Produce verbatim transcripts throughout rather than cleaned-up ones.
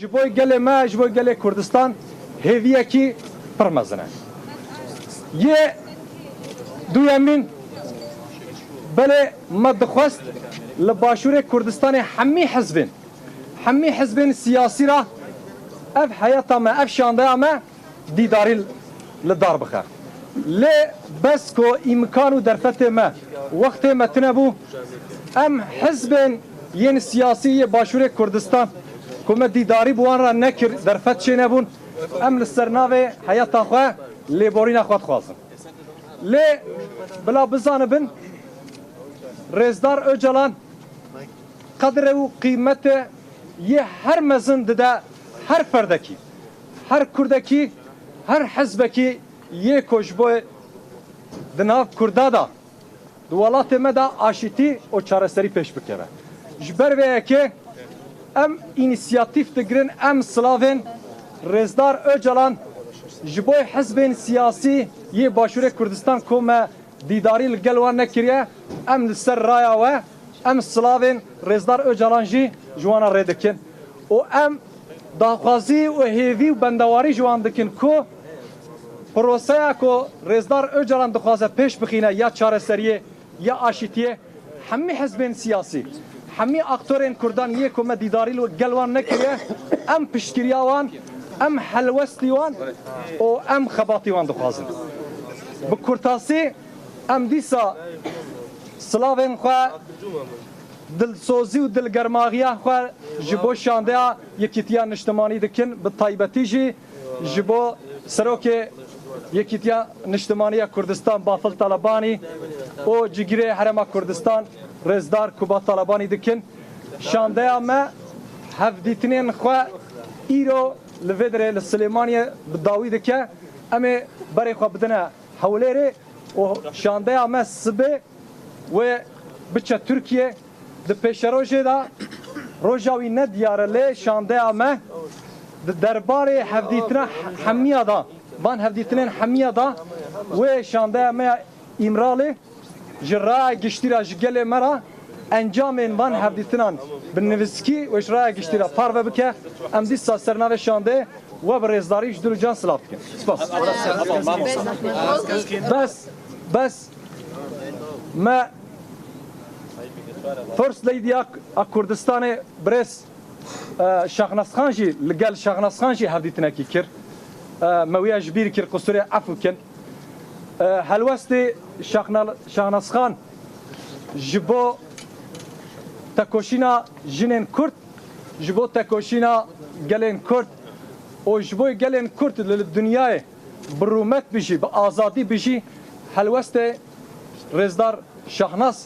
Ji bo gelê me, ji bo gelê Kurdistan hêviyekî pir mezin e. Yê duyemîn, belê me dixwest li Başûrê Kurdistanê hemî hizbên, hemî hizbên siyasî re ev heyeta me, ev şandeya me dîdarî li dar bixe. Lê bes ku îmkan û derfetê me, wextê me tune bû, em hizbên yên siyasî yê Başûrê Kurdistan ku me dîdarî bi wan re nekir, derfet çênebûn, em li ser navê heyeta xwe lêborîna xwe dixwazin. Lê bila bizanibin, Rêzdar Ocalan qedre û qîmete yê her mezin dide her ferdekî, her kurdekî, her hizbekî yê ku ji bo di nav kurda de, di welatê me de aşîtî û çareserî pêş bikeve. Ji ber vê yekê em înîsiyatîf digirin, em silavên Rêzdar Ocalan ji bo hizbên siyasî yê Başûrê Kurdistan ku me dîdarî li gel wan nekiriye, em li ser raya we, em silavên Rêzdar Ocalan jî ji wan re rê dikin û em daxwazî û hêvî û bendewarî ji wan dikin ku proseya ku Rêzdar Ocalan dixwaze pêş bixîne ya çareseriyê, ya aşîtiyê, hemî hizbên siyasî, hemî aktorên kurdan yê ku me dîdarî li gel wan nekiriye, em piştgiriya wan, em helwestî wan û em xebatî wan dixwazin. Bi kurtasî, em dîsa silavên xwe, dilsozî û dilgermaxiya xwe ji bo şandeya Yekîtiya Niştimanî dikin, bi taybetî jî ji bo Serokê Yekîtiya Niştimanî ya Kurdistan Bafil Talebanî û Cigirê Herêma Kurdistan Rêzdar Kubat Talebanî dikin. Şandeya me hevdîtinên xwe îro li vê derê li Silêmaniyê bi dawî dike. Em ê berê xwe bidine Hewlêrê û şandeya me sibê wê biçe Tirkiye. Di pêşerojê de roja wî ne diyar e, lê şandeya me di derbarê hevdîtina hemiya de, van hevdîtinên hemiya de wê şandeya me ya Îmralê ji raya giştî re, ji gelê me re encamên van hevdîtinan bi nivîskî û ji raya giştî re parve bike. Em dîsa ser navê şandê we bi rêzdarî ji dil û can silav dikin. Spas. Bes, bes. Me First Lady a, a Kurdistanê birêz, e, Şaxnasxan jî, li gel Şaxnasxan jî hevdîtinekî kir. E, me wîya ji bîr kir, qusûrê efû kin. E, helwestê Şaxna-, Şaxnasxan ji bo tekoşîna jinên Kurd, ji bo tekoşîna gelên Kurd û ji bo gelên Kurd li, li dinyayê bi rûmet bijî, bi azadî bijî, helwestê Rêzdar Şahnas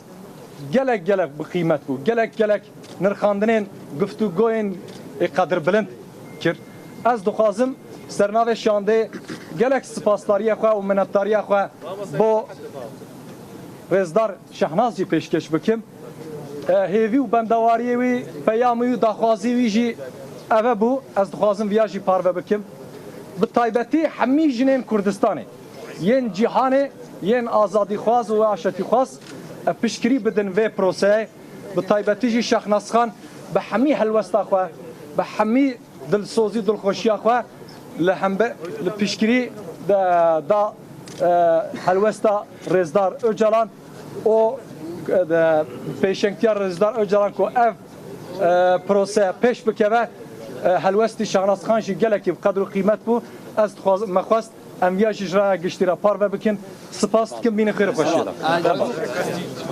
gelek gelek bi qîmet bû. Gelek gelek nirxandinên, guftûgoyên ê qedirbilind kir. Ez dixwazim ser navê şandê gelek sipasdariya xwe û minnetdariya xwe bo Rêzdar Şehnaz jî pêşkêş bikim. E, hêvî û bendewariyê wî, peyamî û daxwazî wî jî eve bû. Ez dixwazim viya jî parve bikim. Bi taybetî hemî jinên Kurdistanê, yên cîhanê, yên azadîxwaz û aşetîxwaz, e, piştgirî bidin vê proseyê. Bi taybetî jî Şehnaz Xan bi hemî helwesta xwe, bi hemî dilsozî, dilxweşiya xwe li hembe-, li piştgirî de, da, e, helwesta Rêzdar Ocalan û, e, pêşengtiya Rêzdar Ocalan ku ev, e, prose pêş bikeve, e, helwestî Şahnaz Xan jî gelekî bi qedr û qîmet bû. Ez dixwaz-, me xwest em viya jî ji raya giştî re parve bikin. Spas dikim, bînin xêr û xweşiyê de.